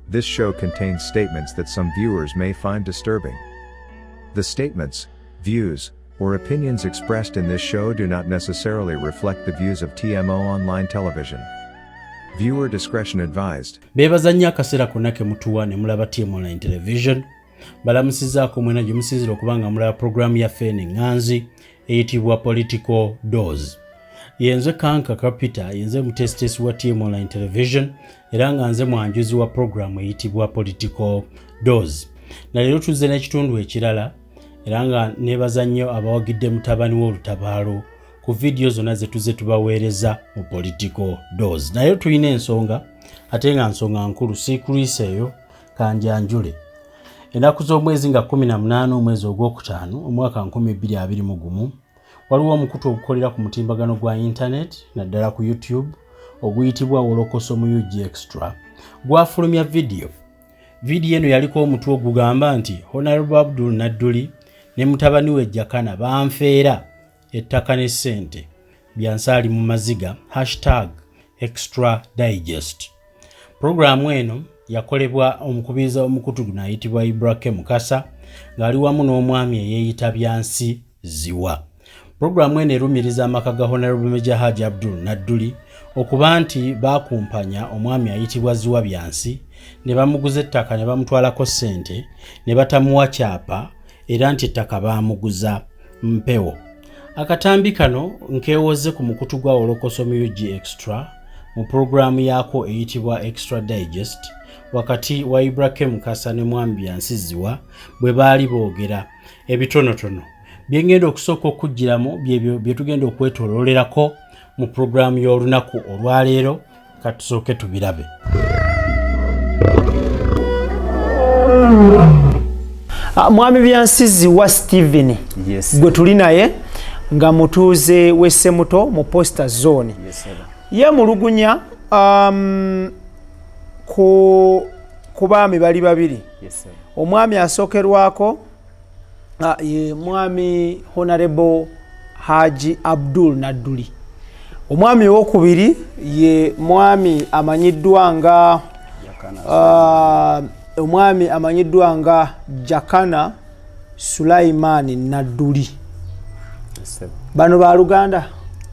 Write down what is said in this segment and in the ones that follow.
This show contains statements that some viewers may find disturbing. The statements, views, or opinions expressed in this show do not necessarily reflect the views of TMO Online Television. Viewer discretion advised. Beebaza nnyo akaseera konna ke mutuwa ne mulaba TM Online Television. Balamusizaako mwena gye musinzira okuba nga mulaba pulogulaamu yaffe eno eŋŋanzi eyitibwa Political Dose. Yenze Kanka Kapita, yenze muteesiteesi wa TM Online Television era nga nze mwanjuzi wa pulogulaamu eyitibwa Political Dose. Na leero tuzze n'ekitundu ekirala era nga neebaza nnyo abawagidde mutabani w'olutabaalo ku vidiyo zonna ze tuzze tubaweereza mu Political Dose. Naye tulina ensonga ate nga nsonga nkulu, siikulwisa eyo kanjanjule. Ennaku z'omwezi nga 18 omwezi ogwokutaano omwaka 2021, waliwo omukutu ogukolera ku mutimbagano gwa internet naddala ku YouTube oguyitibwa Wolokoso mu UG Extra gwafulumya vidiyo. Vidiyo eno yaliko omutwe ogugamba nti Honorable Abdul Nadduli ne mutabani we Jakana banfeera ettaka ne ssente, Byansi mu maziga, hashtag Extra Digest. Pulogulaamu eno yakolebwa omukubiriza w'omukutu guno ayitibwa Ibrake Mukasa ng'ali wamu n'omwami eyeeyita Byansi Ziwa. Pulogulaamu eno erumiriza amaka ga Honorable Major Haji Abdul Nadduli okuba nti baakumpanya omwami ayitibwa Ziwa Byansi ne bamuguza ettaka ne bamutwalako ssente ne batamuwa kyapa era nti ettaka baamuguza mpewo. Akatambi kano nkeewoze ku mukutu gwa Wolokoso mu UG Extra mu pulogulaamu yaako eyitibwa Extra Digest wakati wa Ibrahim Mukasa ne Mwami Byansi Ziwa bwe baali boogera. Ebitonotono bye ngenda okusooka okuggyiramu byebyo bye tugenda okwetooloolerako mu pulogulaamu y'olunaku olwaleero. Katusooke tubirabe. Mwami Byansi Ziwa Steven, Yes. gwe tuli naye nga mutuuze w'e Ssemuto mu Posta Zone. Yes, sir. Ye mulugunya ku baami bali babiri. Yes, sir. Omwami asookerwako ye mwami Honorable Haji Abdul Nadduli. Omwami owokubiri ye mwami amanyiddwa nga omwami amanyiddwa nga Jakana Sulaiman Nadduli. Yes, sir. Bano baluganda?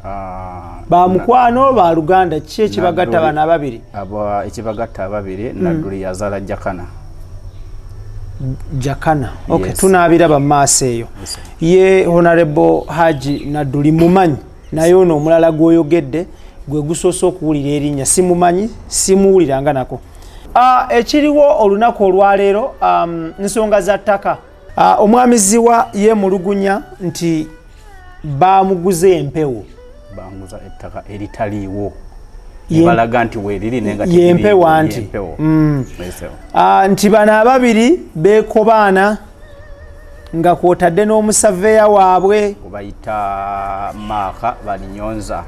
Ah, Bamukwano, baluganda? Ki ekibagatta Nadduli. bano ababiri? Abo ekibagatta ababiri, Nadduli yazaala Jakana. Jakana, okay. Yes. Tunaabiraba mu maaso eyo. Yes, sir. Ye Honorable Haji Nadduli mumanyi, naye ono omulala gw'oyogedde gwe gusoose okuwulira erinnya, simumanyi, simuwuliranga nako. Ekiriwo olunaku olwaleero, nsonga za ttaka. Omwami Ziwa yeemulugunya nti bamuguze empewo. Banguza ettaka eritaliiwo. Nebalaga nti weeriri naye nga teririiwo. Yempewo anti. Yempewo. Yes, sir. Nti bano ababiri beekobaana nga kwotadde n'omusaveya waabwe. Gubayita Maaka Balinyonza.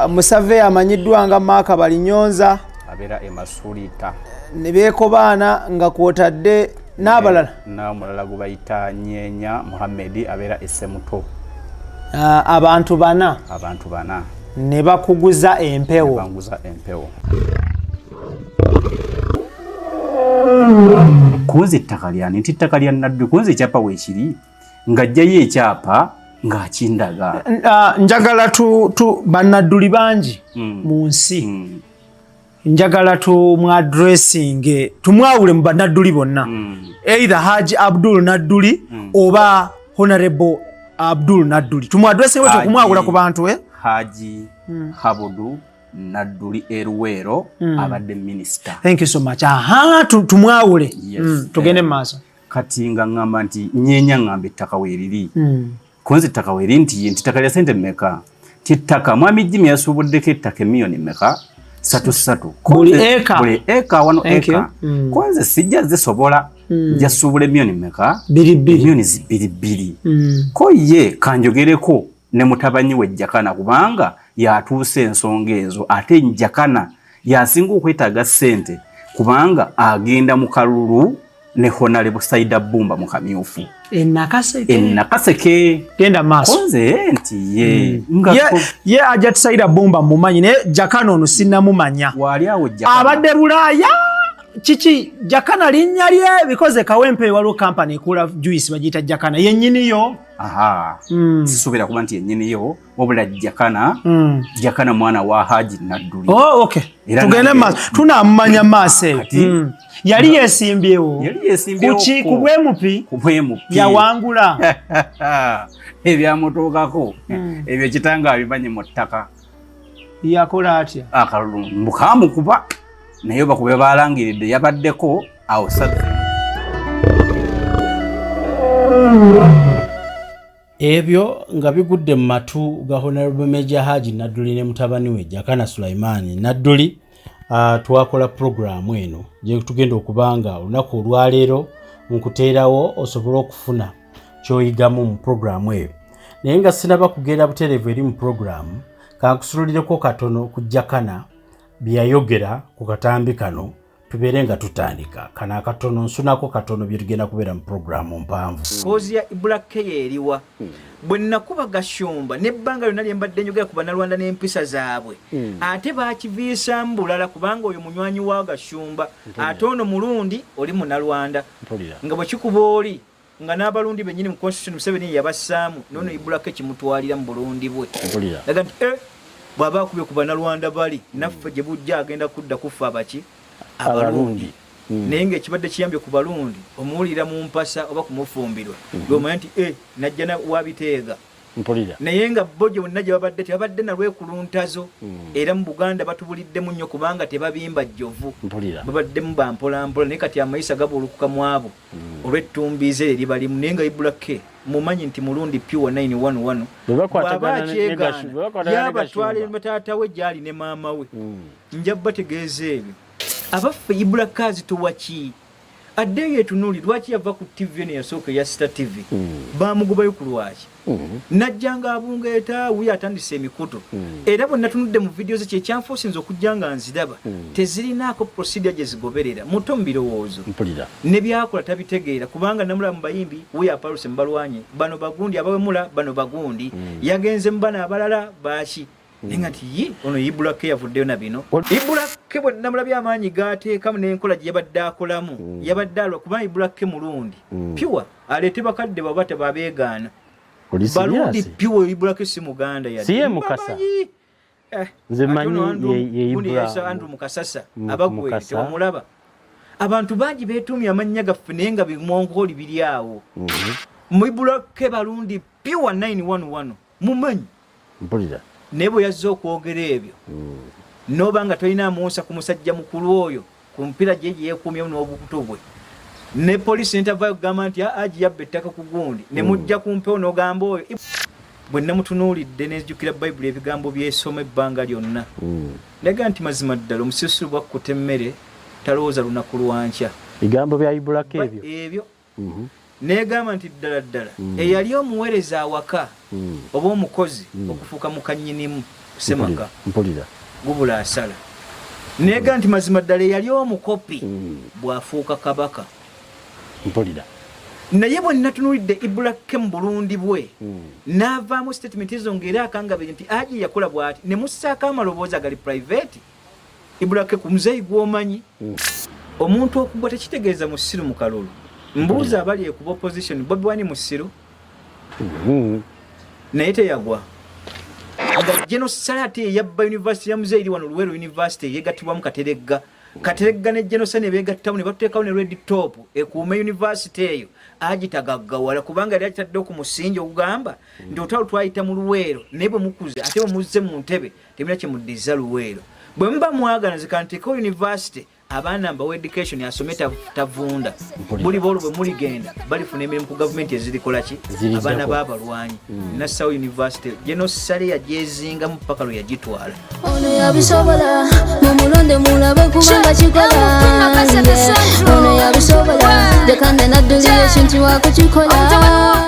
Musaveya amanyiddwa nga Maaka Balinyonza. Abeera e Masuliita. Ne beekobaana nga kwotadde n'abalala. N'omulala gubayita Nyenya Muhammedi, abeera e Ssemuto. Abantu bana. Abantu bana. Ne bakuguza empewo. Banguza empewo. Kunze ettaka lyani? Nti ettaka lya Nadduli. Kunze ekyapa weekiri, ng'ajjayo ekyapa ng'akindaga. Njagala tu bannadduli bangi mu nsi. Njagala tumwaddressinge, tumwawule mu bannadduli bonna, either Haji Abdul Nadduli oba Honorable Abdul Nadduli. Tumwaddressinge bwetyo okumwawula ku bantu, eh? Haji Habudu Nadduli Eruweero, abadde minisita. Thank you so much. Aha, tumwawule. Yes. Tugende mu maaso. Kati nga ŋŋamba nti Nyenya, ŋŋamba ettaka weeriri. Kunze ettaka weeriri, nti ye, nti ettaka lya sente mmeka? Nti ettaka mwami Jimmy yasuubuddeko ettaka emiliyoni mmeka? Satu satu. Buli eka. Buli eka wano. Thank you. Eka. Konze sijja zisobola, nja suubula emiliyoni mmeka? Bbiri bbiri. Emiliyoni bbiri bbiri. Ko ye kanjogereko ne mutabanyi we Jakana, kubanga yatuusa ensonga ezo, ate Jakana yasinga okwetaaga ssente kubanga agenda mu kalulu ne Honorable Saida Bumba mu kamyufu. Enakaseke. Enakaseke. Genda maaso. Konze nti ye. Mm. Ye Hajat Saida Bumba mumanyi naye Jakana ono sinnamumanya. Waali awo Jakana. Abadde Bulaaya kiki Jakana linnya lye because Kawempe waliwo kampani ekula juice bagiyita Jakana yennyiniyo. Aha. Mm. Sisuubira kuba nti yennyiniyo wabula Jakana. Mm. Jakana mwana wa Haji Nadduli. Oh, okay. Tugende maaso tunamumanya maaso eyo. Mm. Yali yesimbyewo. Yali yesimbyewo. Kuki ku bwemupi. Ku bwemupi. Yawangula. Ebyamutuukako. Mm. Ebyo kitanga abimanyi mu ttaka. Yakola atya? Akalulu mbukamukuba naye bakube balangiridde yabaddeko awo sazze. Ebyo nga bigudde mu matu ga Honorable Major Haji Nadduli ne mutabani we Jakana Sulaiman Nadduli, twakola pulogulaamu eno gye tugenda okubanga olunaku olwaleero nkuteerawo osobole okufuna ky'oyigamu mu pulogulaamu eyo. Naye nga sinaba kugenda butereevu eri mu pulogulaamu, kankusululireko katono ku Jakana bye yayogera ku katambi kano tubeere nga tutandika. Kano akatono nsunako katono bye tugenda kubeera mu pulogulaamu mpanvu. Koozi ya Ibula K eriwa? Bwe nakuba Gashumba n'ebbanga lyonna lye mbadde njogera ku Bannalwanda n'empisa zaabwe, ate baakiviisaamu bulala kubanga oyo munywanyi wa Gashumba, ate ono Mulundi oli Munalwanda. Nga bwe kikuba oli nga n'abalundi bennyini mu constitution Museveni ye yabassaamu, n'ono Ibula K kimutwalira mu Burundi bwe. Laga nti bw'aba akubye ku Bannalwanda bali naffe gye bujja agenda kudda kuffe abaki abalundi. Naye ng'ekibadde kiyambye ku balundi omuwulira mu mpasa oba kumufumbirwa lw'omanya nti najja na wabiteega. Naye nga bo gye bonna gye babadde tebabadde na lwekuluntazo. Era mu Buganda batubuliddemu nnyo kubanga tebabimba jjovu. Babaddemu ba mpolampola naye kati amayisa gabuulukuka mu abo olw'ettumbiizi eryo eribalimu. Naye nga Ibula K mumanyi nti mulundi pure 911 bw'aba akyegaana yabatwala taata we gy'ali ne maama we. Nja bategeeza ebyo. Abaffe Ibula K azitowa ki? Addeeyo etunuuli lwaki yava ku TV eno eyasooka eya Star TV. Baamugobayo ku lwaki? Najja nga abungeeta wuyo atandise emikutu. Era bwe natunudde mu vidiyo ze kye kyanfuusinze okujja nga nziraba. Tezirinaako procedure gye zigoberera. Muto mu birowoozo. Ne by'akola tabitegeera kubanga namulaba mu bayimbi wuyo apaluse mu balwanye. Bano bagundi abawemula bano bagundi. Yagenze mu bano abalala baaki? Naye nga nti ye ono Ibula K yavuddeyo na bino. Ibula K bwe namulabye amaanyi g'ateekamu n'enkola gye yabadde akolamu, yabadde alwa kubanga Ibula K mulundi. Pure aleete bakadde baba tebabeegaana. Balundi pure Ibula K si Muganda yadde. Si ye Mukasa. Nze manyi ye Ibula. Andrew Mukasasa abagwe tewamulaba. Abantu bangi beetuumye amannya gaffe naye nga bimonkoli biri awo. Mu Ibula K balundi pure 911 mumanyi. Mpulira. Naye bwe yazze okwogera ebyo n'oba nga tolina amuusa ku musajja mukulu oyo ku mpira gye gye yeekuumyemu n'obukutu bwe ne poliisi n'etavaayo kugamba nti Haji yabba ettaka ku gundi ne mujja ku mpewo n'ogamba oyo. Bwe namutunuulidde ne nzijukira Bayibuli ebigambo by'esoma ebbanga lyonna. Ndaga nti mazima ddala omusirusiru bw'akkuta emmere talowooza lunaku lwa nkya. Bigambo bya Ibula K ebyo? Ebyo. Negamba nti ddala ddala eyali omuweereza awaka oba omukozi okufuuka mukannyinimu ssemaka gubula asala. Negamba nti mazima ddala eyali omukopi bw'afuuka kabaka. Naye bwe natunuulidde Ibula K mu Burundi bwe n'avaamu statement ezo ng'era akangabire nti Haji yakola bw'ati ne mussaako amaloboozi agali private. Ibula K ku muzeeyi gw'omanyi. Omuntu okugwa tekitegeeza musiru mu kalulu. Mbuuza abali ekuba opposition, Bobi Wine musiru? Naye teyagwa. Nga General Saleh ate yeyabba university ya muzeeyi eri wano Luweero University eyegattibwamu Kateregga. Kateregga ne General Saleh ne beegattamu ne batuteekawo ne red top ekuume university eyo. Agitagaggawala kubanga yali agitaddewo ku musingi ogugamba nti olutalo twayita mu Luweero naye bwe mukuze ate bwe muzze mu ntebe temulina kye muddiza Luweero. Bwe muba mwagala nze kanteekewo university abaana mbawa education asome tavunda. Buli boolwo bwe muligenda balifuna emirimu ku gavumenti ezirikola ki? Abaana b'abalwanyi. Nassawo university General Saleh yagyezingamu paka lwe yagitwala. Ono yabisobola mumulonde mulabe kubanga kikola. Ono yabisobola Jakana Nadduli ekintu wakukikola.